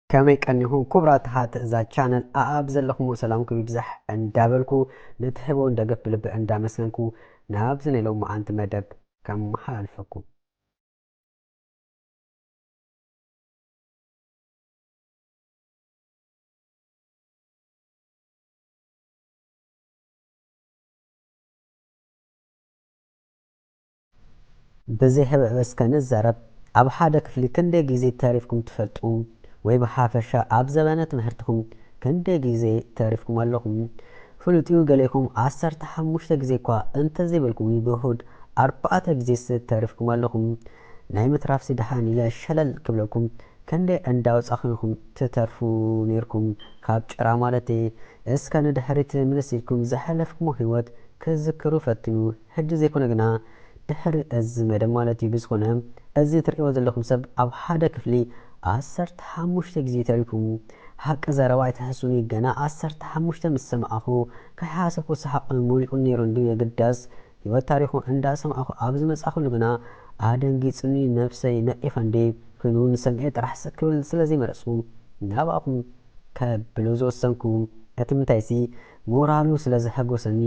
ከመይ ቀኒኹም ክቡራት ተኸታተልቲ እዛ ቻነል? ኣኣብ ዘለኹሞ ሰላምኩም ይብዛሕ እንዳበልኩ፣ ንትህቦን ደገፍ ብልቢ እንዳመስገንኩ፣ ናብዚ ናይ ሎማዓንቲ መደብ ከመሓላልፈኩም። ብዘይ ሕብእብእ እስከ ንዛረብ። ኣብ ሓደ ክፍሊ ክንደይ ግዜ ተሪፍኩም ትፈልጡ? ወይ ብሓፈሻ ኣብ ዘበነ ትምህርትኹም ክንደይ ግዜ ተሪፍኩም ኣለኹም? ፍሉጥ እዩ፣ ገሊእኩም ዓሰርተ ሓሙሽተ ግዜ እኳ እንተዘይበልኩም፣ ብውሑድ ኣርባዕተ ግዜስ ተሪፍኩም ኣለኹም። ናይ ምትራፍሲ ደሓን ኢለ ሸለል ክብለኩም፣ ክንደይ እንዳወጻኹም ኢኹም ትተርፉ ነይርኩም፣ ካብ ጭራ ማለተይ። እስከ ንድሕሪት ምልስ ኢልኩም ዝሓለፍኩሞ ህይወት ክዝክሩ ፈትኑ። ሕጂ ዘይኮነ ግና ድሕሪ እዚ መደብ ማለት እዩ። ብዝኾነ፣ እዚ ትርእይዎ ዘለኹም ሰብ ኣብ ሓደ ክፍሊ ዓሰርተ ሓሙሽተ ግዜ ተሪፉ። ሓቂ ዘረባ ኣይትሕሱኒ፣ ገና ዓሰርተ ሓሙሽተ ምስ ሰማዕኹ ከይሓሰብኩ ሰሓቕ ሞሊቑ ነይሩ እንድዩ። የግዳስ ህይወት ታሪኹ እንዳሰማዕኹ ኣብ ዝመጻኹሉ ግና ኣደንጊጹኒ። ነብሰይ ነቒፋ እንዴ ኮይኑ ንሰምዔ ጥራሕ ስቅ ክብል ስለ ዘይመረጽኩ ናባኹም ከብሎ ዝወሰንኩ። እቲ ምንታይሲ ሞራሉ ስለ ዘሐጎሰኒ፣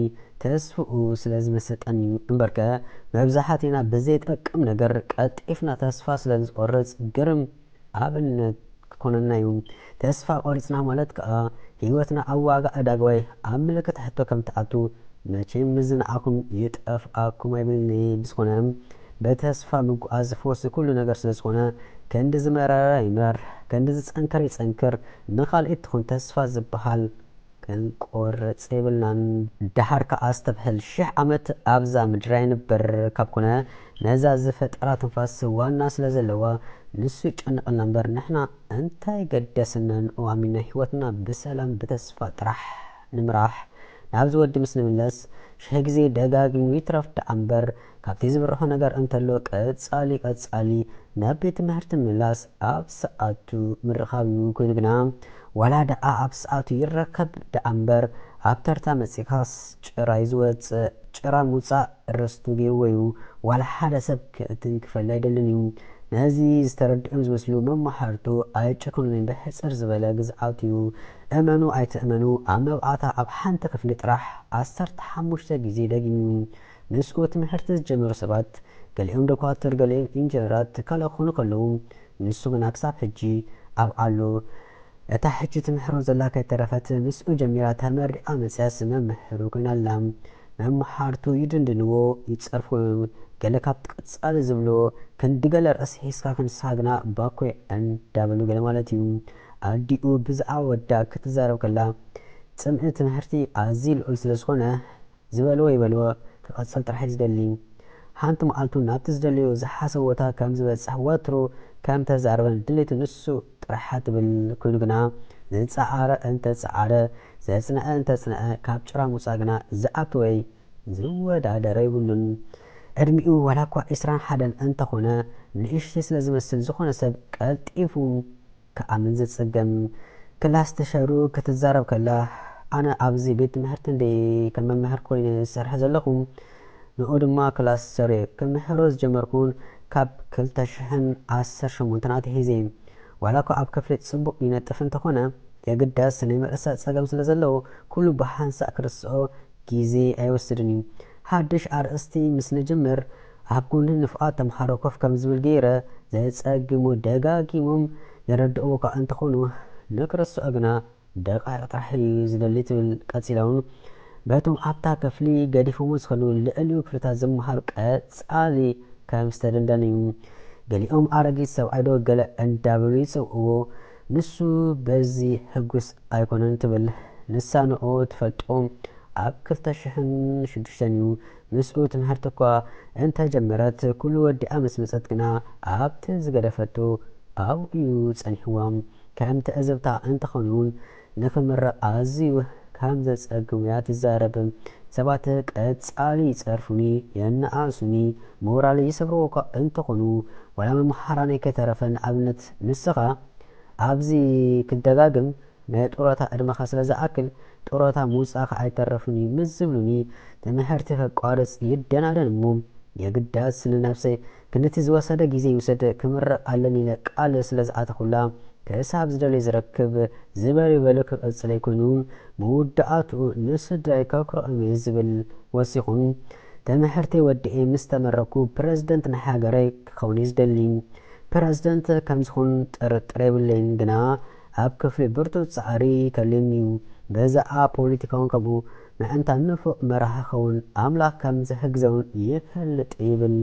ተስፍኡ ስለ ዝመሰጠኒ እዩ። እምበርከ መብዛሕትና ብዘይጠቅም ነገር ቀልጢፍና ተስፋ ስለ ዝቆርጽ ግርም ኣብነት ክኾነና እዩ። ተስፋ ቆሪጽና ማለት ከኣ ህይወትና ኣብ ዋጋ ዕዳጋ ወይ ኣብ ምልክት ሕቶ ከም ትኣቱ መቸም ምዝንዓኹም ይጠፍኣኩም ኣይብልኒ። ብዝኾነ ብተስፋ ምጉዓዝ ፈውሲ ኩሉ ነገር ስለ ዝኾነ፣ ክንዲ ዝመረረ ይምረር፣ ክንዲ ዝጸንከረ ይጸንክር፣ ንኻልኢት ትኹን ተስፋ ዝበሃል ክንቆርጽ የብልናን። ደሓር ከኣ ኣስተብህል፣ ሽሕ ዓመት ኣብዛ ምድሪ ኣይንበር ካብ ኮነ፣ ነዛ ዝፈጠራ ትንፋስ ዋና ስለ ዘለዋ፣ ንሱ ይጨንቐልና እምበር ንሕና እንታይ ገደስና? ንኡ ኣሚንና ህይወትና ብሰላም ብተስፋ ጥራሕ ንምራሕ። ናብዚ ወዲ ምስ ንምለስ፣ ሽሕ ግዜ ደጋጊሙ ይትረፍ ደኣ እምበር፣ ካብቲ ዝብርሆ ነገር እንተሎ ቀጻሊ ቀጻሊ ናብ ቤት ትምህርቲ ምምላስ ኣብ ሰዓቱ ምርኻብ እዩ። ኮይኑ ግና፣ ዋላ ደኣ ኣብ ሰዓቱ ይረከብ ደኣ እምበር፣ ኣብ ተርታ መጺኻስ ጭራ እዩ ዝወጽእ። ጭራ ምውጻእ ርስቱ ገይርዎ እዩ። ዋላ ሓደ ሰብ ክእትን ክፈሊ ኣይደልን እዩ። ነዚ ዝተረድኦም ዝመስሉ መማህርቱ ኣይጨክኑን። ብሕጽር ዝበለ ግዝኣት እዩ። እመኑ ኣይትእመኑ፣ ኣብ መብዓታ ኣብ ሓንቲ ክፍሊ ጥራሕ ዓሰርተ ሓሙሽተ ግዜ ደጊሙ። ምስኡ ትምህርቲ ዝጀመሩ ሰባት፣ ገሊኦም ዶኳትር፣ ገሊኦም ኢንጂነራት፣ ካልእ ክኾኑ ከለዉ፣ ንሱ ግና ክሳብ ሕጂ ኣብኣ ኣሎ። እታ ሕጂ ትምሕሮ ዘላ ከይተረፈት ምስኡ ጀሚራ ተመሪቓ መጽያስ መምህሩ ኮይና ኣላ። መማሓርቱ ይድንድንዎ፣ ይጸርፍዎ። ገለ ካብቲ ቀጻሊ ዝብሎ ክንዲ ገለ ርእሲ ሒዝካ ክንስኻ ግና ባኮ እንዳበሉ ገለ ማለት እዩ። ኣዲኡ ብዛዕባ ወዳ ክትዛረብ ከላ፣ ጽምኢ ትምህርቲ ኣዝዩ ልዑል ስለ ዝኾነ፣ ዝበልዎ ይበልዎ፣ ክቐጽል ጥራሕ እዩ ዝደሊ። ሓንቲ መዓልቱ ናብቲ ዝደልዮ ዝሓሰቦ ቦታ ከም ዝበጽሕ ወትሩ ከም ተዛረበን ድሌቱ ንሱ ጥራሕ ትብል ኮይኑ ግና፣ ዝጸዓረ እንተ ጸዓረ፣ ዘጽንዐ እንተ ጽንዐ፣ ካብ ጭራ ምውጻእ ግና ዝኣተወ ዝወዳደሮ የብሉን። ዕድሚኡ ዋላ እኳ ዒስራን ሓደን እንተኾነ፣ ንእሽተይ ስለ ዝመስል ዝኾነ ሰብ ቀልጢፉ ክኣምን ዝጽገም። ክላስ ተሸሩ ክትዛረብ ከላ፣ ኣነ ኣብዚ ቤት ትምህርቲ እንደ ከም መምህር ኮይነ ዝሰርሐ ዘለኹ፣ ንኡ ድማ ክላስ ሰሪየ ክምሕሮ ዝጀመርኩን ካብ ክልተ ሽሕን ዓሰርተ ሸሞንተን ኣትሒዘ። ዋላ እኳ ኣብ ክፍሊ ጽቡቕ ይነጥፍ እንተኾነ፣ የግዳስ ናይ ምርሳዕ ጸገም ስለ ዘለዎ፣ ኩሉ ብሓንሳእ ክርስዖ ግዜ ኣይወስድን እዩ። ሓድሽ ኣርእስቲ ምስ ንጅምር፣ ኣብ ጎኒ ንፉዓት ተምሃሮ ኮፍ ከም ዝብል ገይረ ዘጸግሞ ደጋጊሞም የረድእዎ እኳ እንተኾኑ፣ ንክርስዖ ግና ደቓይቕ ጥራሕ እዩ ዝደሊ ትብል። ቀጺላ እውን፣ በቶም ኣብታ ክፍሊ ገዲፎሞ ዝኸዱ ልዕሊኡ ክፍልታት ዝመሃሩ ቀጻሊ ከም ዝተደንደነ እዩ። ገሊኦም ኣረጊት ሰብኣይ ዶ ገለ እንዳበሉ ይጸውዕዎ። ንሱ በዚ ሕጉስ ኣይኮነን ትብል። ንሳ ንኡ ትፈልጦ ኣብ ክልተ ሽሕን ሽዱሽተን እዩ። ምስኡ ትምህርቲ እኳ እንተጀመረት፣ ኩሉ ወዲኣ ምስ መጸት ግና ኣብቲ ዝገደፈቶ ኣብኡ እዩ ጸኒሕዋ። ከም ትዕዝብታ እንተኾነ እውን፣ ንኽምረቕ ኣዝዩ ከም ዘጸግም እያ ትዛረብ። ሰባት ቀጻሊ ይጸርፉኒ፣ የነኣእሱኒ፣ ሞራለይ ይሰብርዎ እኳ እንተኾኑ፣ ዋላ መምሃራነይ ከይተረፈ፣ ንኣብነት ንስኻ ኣብዚ ክደጋግም ናይ ጡረታ ዕድመኻ ስለ ዝኣክል፣ ጡረታ ምውጻእካ ኣይተረፍን እዩ ምስ ዝብሉኒ፣ ትምህርቲ ከቋርጽ ይደናደን እሞ፣ የግዳስ ንነብሰይ ክንድቲ ዝወሰደ ግዜ ይውሰድ ክምረቕ ኣለኒ ኢለ ቃል ስለ ዝኣተኹላ፣ ክሳብ ዝደልዮ ዝረክብ ዝበለ በለ ክቕጽል ኣይኮይኑ፣ መወዳእትኡ ንስድራይ ከኩርዖም እየ ዝብል ወሲኹ። ትምህርተይ ወዲኤ ምስ ተመረኩ ፕረዚደንት ናይ ሃገረይ ክኸውን እየ ዝደሊ። ፕረዚደንት ከም ዝኹን ጥርጥር የብለይን፣ ግና ኣብ ክፍሊ ብርቱዕ ጻዕሪ ከልዩኒ እዩ። ብዛዕባ ፖለቲካውን ከምኡ ምእንታን ንፉዕ መራሒ ክኸውን ኣምላኽ ከም ዝሕግዘውን ይፈልጥ ይብል።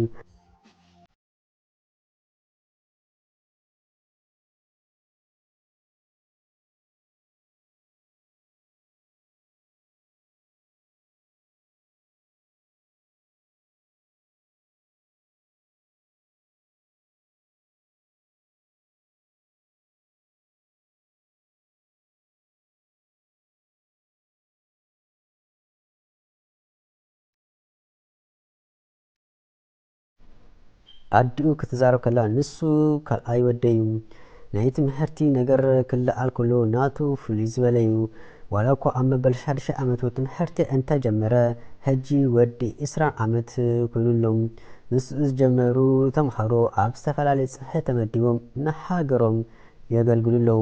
ኣዲኡ ክትዛረብ ከላ፣ ንሱ ካልኣይ ወደይ እዩ። ናይ ትምህርቲ ነገር ክለዓል ከሎ ናቱ ፍሉይ ዝበለ እዩ። ዋላ እኳ ኣብ መበል ሻድሻይ ዓመቱ ትምህርቲ እንተጀመረ፣ ሕጂ ወዲ ዕስራን ዓመት ኮይኑ ኣሎ። ምስኡ ዝጀመሩ ተምሃሮ ኣብ ዝተፈላለየ ጽፍሒ ተመዲቦም ንሃገሮም የገልግሉ ኣለዉ።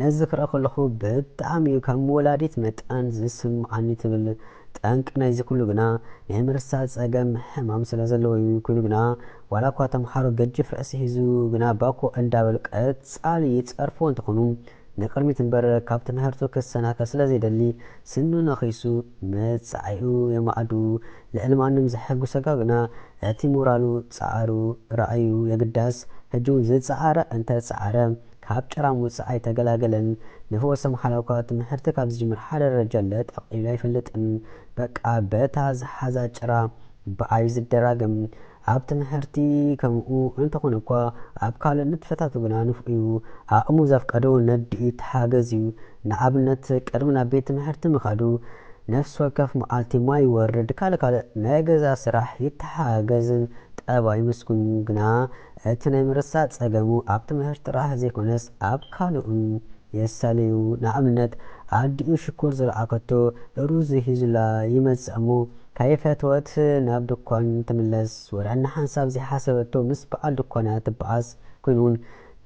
ነዚ ክርኢ ከለኹ ብጣዕሚ እዩ ከም ወላዲት መጠን ዝስምዓኒ ትብል። ጠንቂ ናይዚ ኩሉ ግና ናይ ምርሳዕ ጸገም ሕማም ስለ ዘለዎ እዩ። ኮይኑ ግና ዋላ እኳ ተምሃሮ ገጅፍ ርእሲ ሒዙ ግና ባኮ እንዳበሉ ቀጻሊ ይጸርፎ እንተኾኑ ንቕድሚት እምበር ካብ ትምህርቱ ክሰናከል ስለ ዘይደሊ ስኑ ነኺሱ መጻኢኡ የማዕዱ። ልዕሊ ማንም ዘሐጉሰካ ግና እቲ ሞራሉ ጻዕሩ ራእዩ የግዳስ ሕጂ እውን ዝጸዓረ እንተ ጸዓረ ካብ ጭራ ምውጻእ ኣይተገላገለን። ንፍወሰ መሓላ እኳ ትምህርቲ ካብ ዝጅምር ሓደ ደረጃ ለጠቕ ኢሉ ኣይፈልጥን። በቃ በታ ዝሓዛ ጭራ ብኣዩ ዝደራገም። ኣብ ትምህርቲ ከምኡ እንተኾነ እኳ ኣብ ካልእ ንጥፈታቱ ግና ንፉዕ እዩ። ዓቕሙ ዘፍቀዶ ነዲኡ ይተሓገዝ እዩ። ንኣብነት ቅድሚ ናብ ቤት ትምህርቲ ምኻዱ ነፍሲ ወከፍ መዓልቲ ማይ ይወርድ፣ ካልእ ካልእ ናይ ገዛ ስራሕ ይተሓገዝን ጠባዩ ምስጉን እዩ። ግና እቲ ናይ ምርሳዕ ጸገሙ ኣብ ትምህርቲ ጥራሕ ዘይኮነስ ኣብ ካልእን የሳልዩ። ንኣብነት ኣዲኡ ሽኮር ዝለኣኸቶ ሩዝ ሒዙላ ይመጽእ እሞ ከይፈተወት ናብ ድኳን ትምለስ። ወርዕና ሓንሳብ ዘይሓሰበቶ ምስ በዓል ድኳን እያ ትበኣስ። ኮይኑ እውን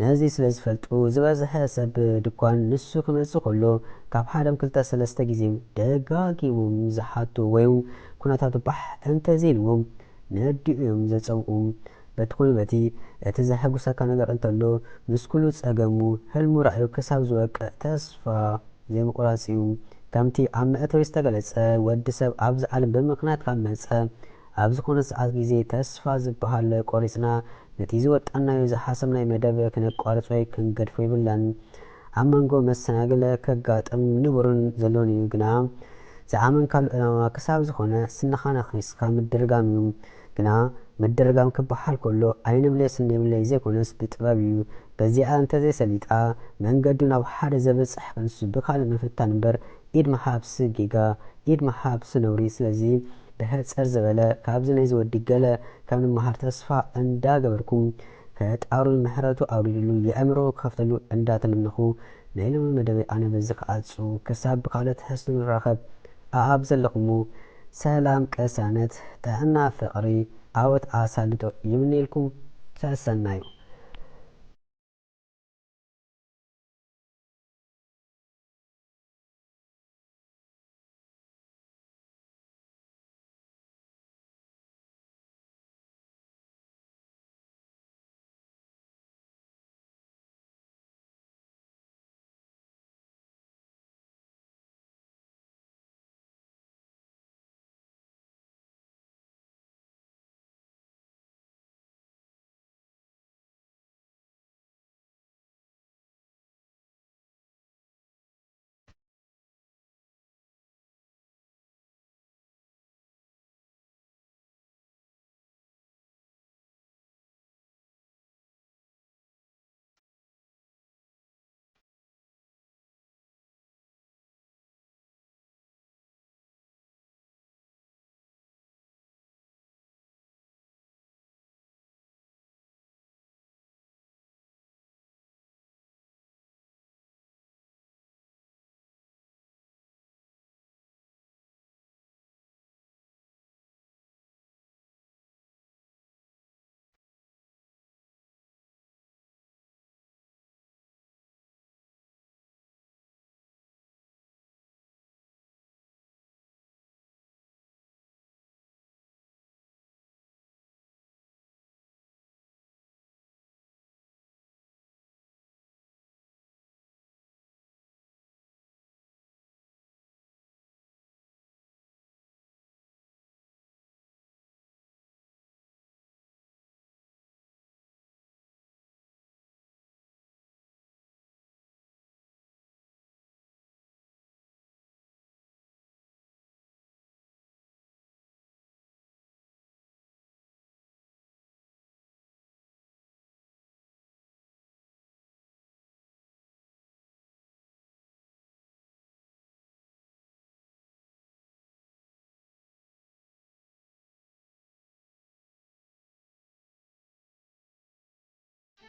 ነዚ ስለ ዝፈልጡ ዝበዝሐ ሰብ ድኳን ንሱ ክመጽእ ከሎ ካብ ሓደም ክልተ ሰለስተ ግዜ ደጋጊሞም ዝሓቱ ወይ እውን ኩነታቱ ባሕ እንተዘይልዎም ነዲኡ እዮም ዘጸውዑ። በቲ ኮይኑ በቲ እቲ ዘሐጉሰካ ነገር እንተሎ ምስ ኩሉ ጸገሙ ህልሙ ራእዩ ክሳብ ዝወቅዕ ተስፋ ዘይምቑራጽ እዩ። ከምቲ ኣብ መእተዊ ዝተገለጸ ወዲ ሰብ ኣብዚ ዓለም ብምኽንያት ካብ መጸ ኣብ ዝኾነ ሰዓት ግዜ ተስፋ ዝበሃል ቆሪጽና ነቲ ዝወጠናዮ ዝሓሰብናዮ መደብ ክነቋርጾ ወይ ክንገድፎ የብልናን። ኣብ መንጎ መሰናግለ ከጋጥም ንቡርን ዘሎን እዩ፣ ግና ዝኣመንካሉ ዕላማ ክሳብ ዝኾነ ስንኻ ነኺስካ ምድርጋም እዩ። ግና ምድርጋም ክበሃል ከሎ ኣይንብለይ ስኒ የብለይ ዘይኮነስ ብጥበብ እዩ። በዚኣ እንተዘይሰሊጣ መንገዱ ናብ ሓደ ዘብጽሕ ክንሱ ብኻልእ ምፍታን እምበር ኢድ ምሃብሲ ጌጋ፣ ኢድ ምሃብሲ ነውሪ። ስለዚ ብሕጽር ዝበለ ካብዚ ናይዚ ወዲ ገለ ከም ንመሃር ተስፋ እንዳገበርኩም ፈጣሪ ምሕረቱ ኣውሪድሉ የእምሮ ክኸፍተሉ እንዳተመነኹ ናይ ሎሚ መደበይ ኣነ በዚ ክዓጹ። ክሳብ ብኻልእ ትሕዝቶ ንራኸብ። ኣኣብ ዘለኹሙ ሰላም፣ ቅሳነት፣ ጥዕና፣ ፍቕሪ፣ ዓወት ኣሳልጦ ይምነየልኩም። ሰሰናዩ።